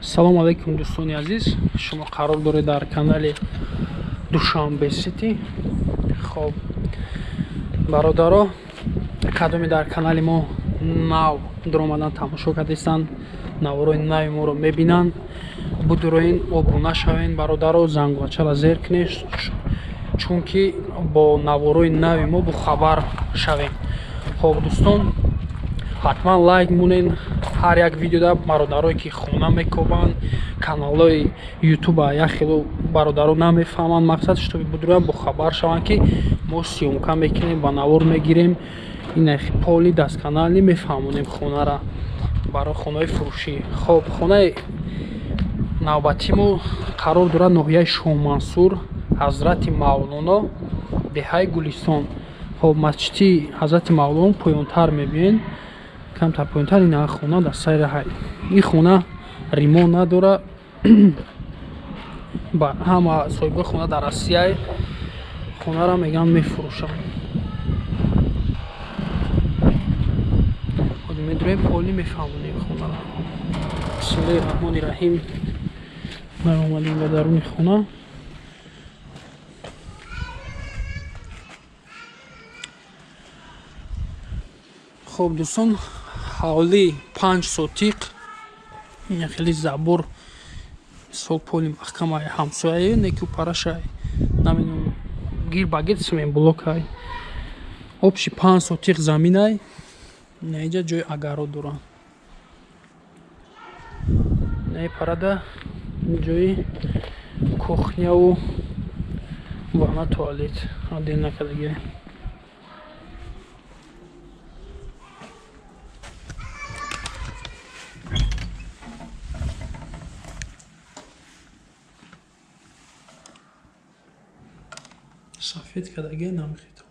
Салом алейкум, дӯстони азиз. Шумо қарор доред дар канали Душанбе Сити. Хоб, бародаро, кадоме дар канали мо нав дуромадан тамошо кардистанд, наворои нави моро мебинанд, будуроин обуна шавен, бародаро, зангулачаро зер кунед, чунки бо наворои нави мо бохабар шавем. Хоб, дӯстон, ҳатман лайк монен ҳар як видеода. Бародарое ки хона мекобанд, каналҳои ютуба як хело бародаро намефаҳманд, мақсад шутоби будуроям бохабар шаванд, ки мо съёмка мекунем, ба навор мегирем, ин поли дастканалӣ мефаҳмонем хонара барои хонаҳои фурӯшӣ. Хоб, хонаи навбатии мо қарор дорад ноҳияи Шоҳмансур, Ҳазрати Мавлоно, деҳаи Гулистон. Хоб, масҷиди Ҳазрати Мавлоно поёнтар мебинед, камтар поёнтар ин хона дар сайри ҳай. Ин хона ремонт надора, ҳама соҳибои хона дар Россияй, хонара мегӯянд мефурӯшанд. Ҳозир медурем, поли мефаҳмонем хонара. Бисмиллоҳи раҳмони раҳим. Наомадем ба даруни хона. Хоб, дӯстон, ҳавлии 5 сотиқ, ин хеле забор мисол поли маҳкамаи ҳамсояе, неку парашай намедонам, гир ба гир цемент блокай. Общий 5 сотиқ заминай. Наиҷа ҷои агарот доранд. Наи парада ҷои кухняву ванна, туалет отдел накардагиай. Сафед кардагиай намехитам.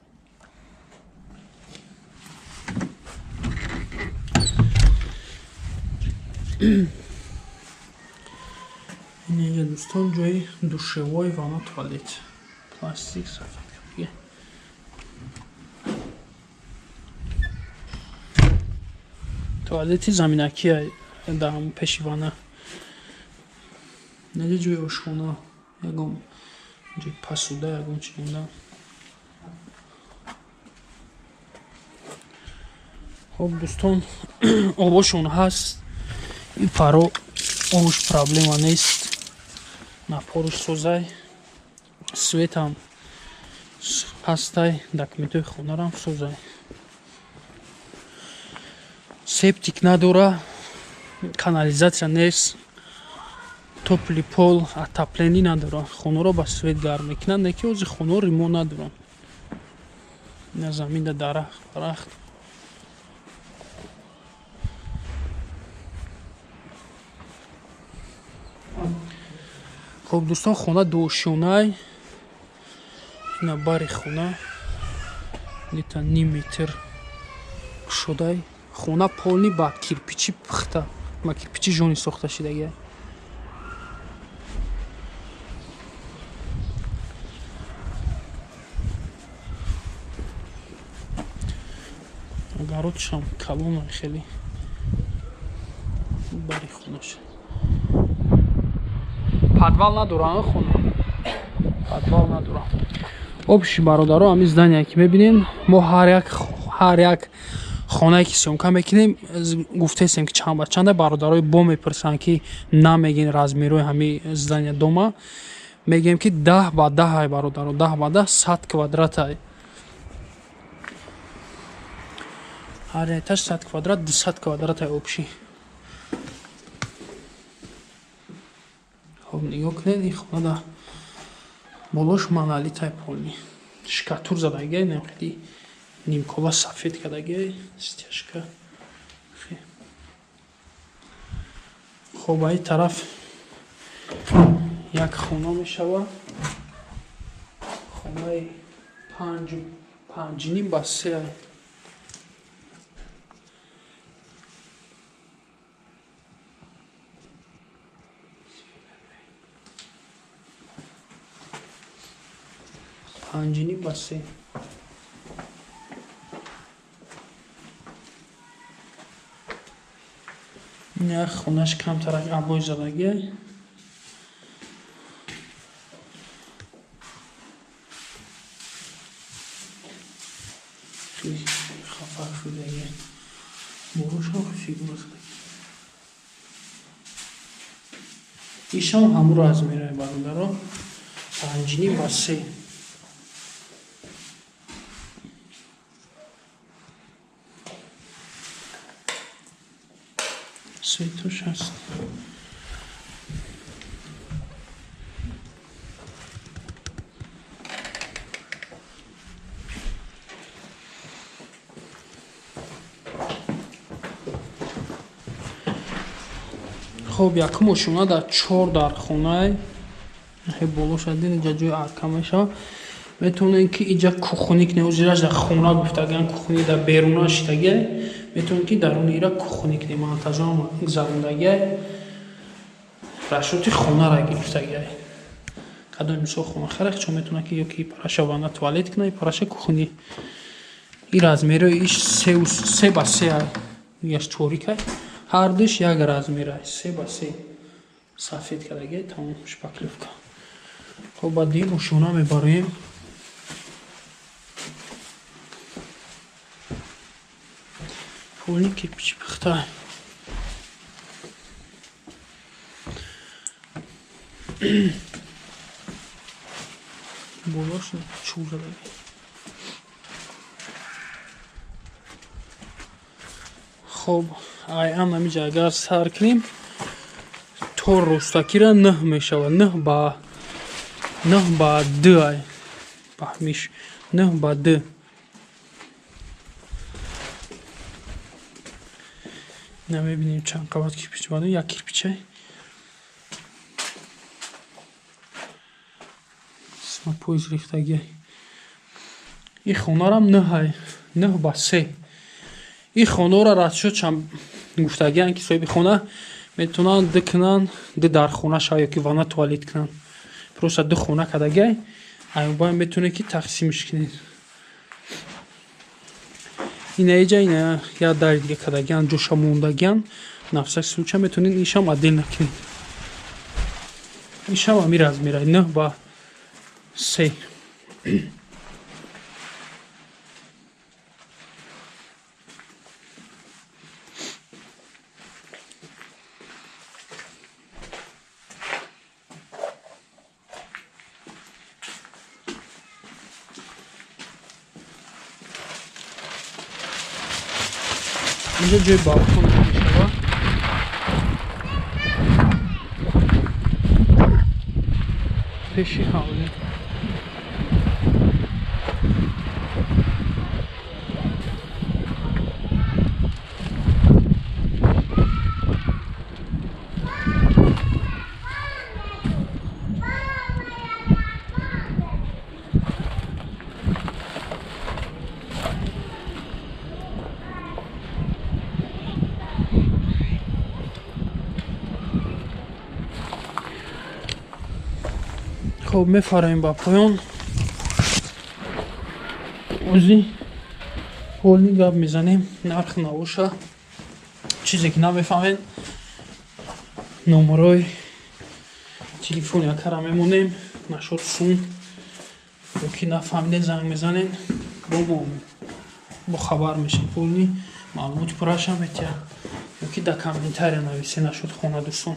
Инҷа, дӯстон, ҷои душевой, ванна, туалет, пластик сафед кардагиай. Туалети заминакиай дар ҳамон пеши ванна. Инҷа ҷои ошхона, ягон ҷои пасуда, ягон чи монда. Хоб, дӯстон, обошон ҳаст, ин паро обуш проблема нест, напоруш созай, светам ҳастай, документҳои хонарам созай. Септик надора, канализатсия нест, тёплый пол, отопление надора. Хонаро ба свет гарм мекунанд, не ки ҳозир хонаҳо ремонт надоранд. Ина заминда дарахт барахт. Хоб, дӯстон, хона дуошёнай. Ина бари хона где-то ним метр кушодай. Хона полный ба кирпичи пухта, ба кирпичи жони сохта шидагиай. Огородшам калонай хеле. Бари хонаш. Подвал надорам хона. Подвал надорам. Общий, бародаро, ҳамин здание ки мебинем, мо ҳар як хонае ки съёмка мекунем, гуфтаистем ки чанд ба чанда. Бародарои бо мепурсанд, ки намегин размерҳои ҳамин здания дома. Мегӯем, ки 10 ба 10 ай, бародаро, 10 ба 10, 100 квадрат ай. Ҳар этаж 100 квадрат, 200 квадрат ай общий. Хоб, нигоҳ кунед, ин хона дар болош монолитай полный. Шкатур задагиай, нам хеле нимкола сафед кардагиай, стяжка. Хоб, аи тараф як хона мешавад. Хонаи 5,5 ба 3 ай. 5,5 ба 3. Ин як хонаш камтарак обой задагиай. Хафак шудагиай. Болошам фигура задаги. Ишам ҳамун размерай, бародаро. 5,5 ба 3. Светош ҳаст. Хоб, якум ошёна дар чор дар хонай. Болоша дин, иҷа ҷои арка мешавад. Метавонем, ки иҷа кухонӣ кунем. Озираш дар хона гуфтагиан, кухонӣ дар беруна шидагиай. Метавонем, ки даруни ира кухонӣ кунем. Монтажам гузарондагиай, расчёти хонара гирифтагиай. Кадоми, мисол, хона харах чо метавонад, ки ёки параша ванна туалет кунад, параша кухонӣ. И размерои иш 3 ба 3 ай, яш чорикай. Ҳардуш як размерай, 3 ба 3. Сафед кардагиай, тамом, шпаклёвка. Хоб, ба дуюм ошёна мебароем. Полный кирпичи пухта. Болош чӯб задаги. Хоб, ай ан ҳамиҷа агар сар кунем, то ростакира нӯҳ мешавад. 9 ба 2 ай паҳмиш, 9 ба 2. Намебинем, чанд қабат кирпич баду, як кирпичай. Поиз рехтагиай. И хонарам нӯҳай, 9 ба 3. Ин хонаро расчёт чам гуфтагианд, ки соҳиби хона метавонанд ду кунанд, ду дар хона шава ёки ванна туалет кунанд. Просто ду хона кардагиай, аймобайн метавонед, ки тақсимш кунед. Ина иҷа ина як дари дига кардагианд, ҷоша мондагианд. На всякий случай метавонед ишам отдельно кунед. Ишам ами размерай, 9 ба 3. Инҷо ҷои балкон мешавад. Пеши ҳавлӣ. Хоб, мефароем ба поён. Ози полный гап мезанем, нарх навоша. Чизе ки намефаҳмед, номерои телефони акара мемонем. Нашод сум ёки нафаҳмидед, занг мезанед, бо бо хабар мешем, полный маълумоти пурраша метиҳад. Ёки дар комментария нависед нашод хона, дӯстон.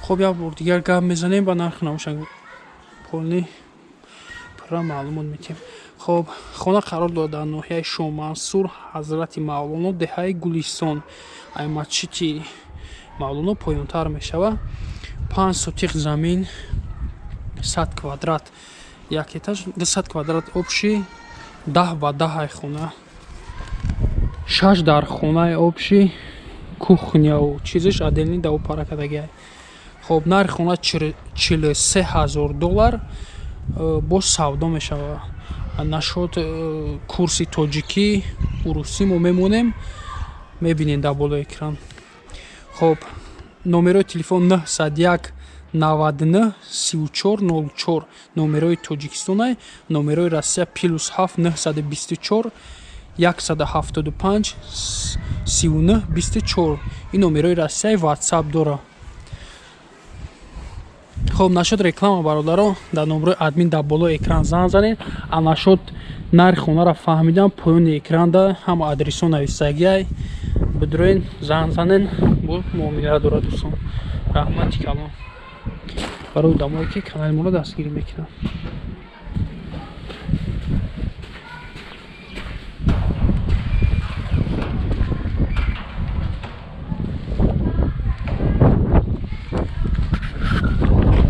Хоб, як бор дигар гап мезанем, ба нархи навоша полный пурра маълумот метиҳем. Хоб, хона қарор дорад дар ноҳияи Шоҳмансур, Ҳазрати Мавлоно, деҳаи Гулистон. Ай масҷиди Мавлоно поёнтар мешавад. 5 сотих замин, 100 квадрат, як этаж, 200 квадрат общий, 10 ба 10 ай хона. Шаш дар хонаи общий, кухняву чизаш отдельный да пара кардагиай. Хоб, нархи хона 43 000 доллар, боз савдо мешавад. Нашод курси тоҷикӣ, урусӣ мо мемонем, мебинем дар болои экран. Хоб, номерои телефон 901 99 34 04, номерои Тоҷикистонай. Номерои Россия +7 924 175 39 24. Ин номерои Россияи, Ватсап дора. Хоб, нашод реклама, бародаро, дар номерои админ дар болои экран занг занед. А нашод нархи хонаро фаҳмидам, поёни экранда ҳама адресо нависагиай, бидроен, занг занен, бо муомила дорад. Дӯстон, раҳмати калон барои одамое, ки канали моро дастгирӣ мекунанд.